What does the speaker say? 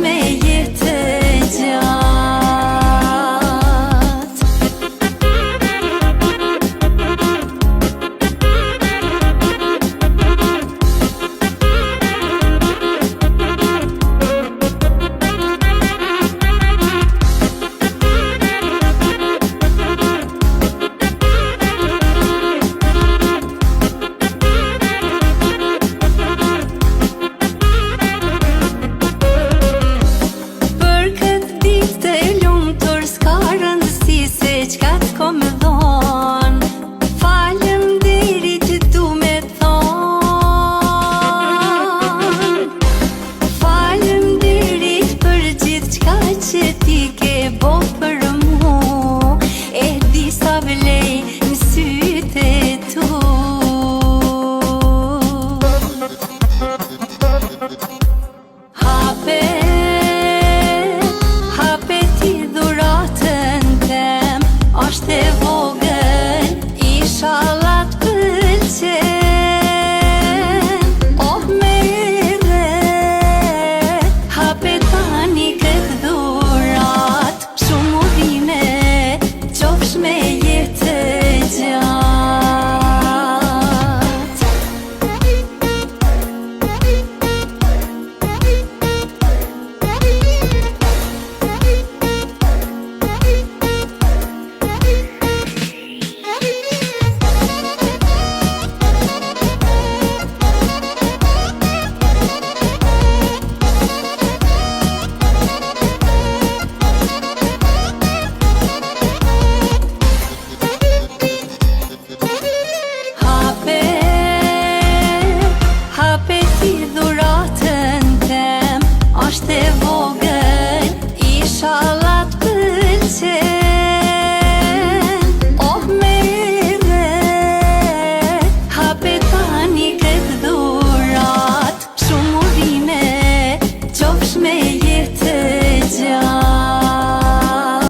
me jetë gjatë. Për këtë ditë të lumtur s'ka rëndësi se çka t'kom dhon. Faleminderit du me thon. Faleminderit për gjithë çka që ti ke bo për mu. E di sa vlej në sytë e tu. Hape, hape ti dhuratën tem, është e vogël, inshallah t'pëlqen. Oh mere, hape tani këtë dhurat, shumë urime, qofsh me jetë gjatë. Hape, hape ti dhuratën.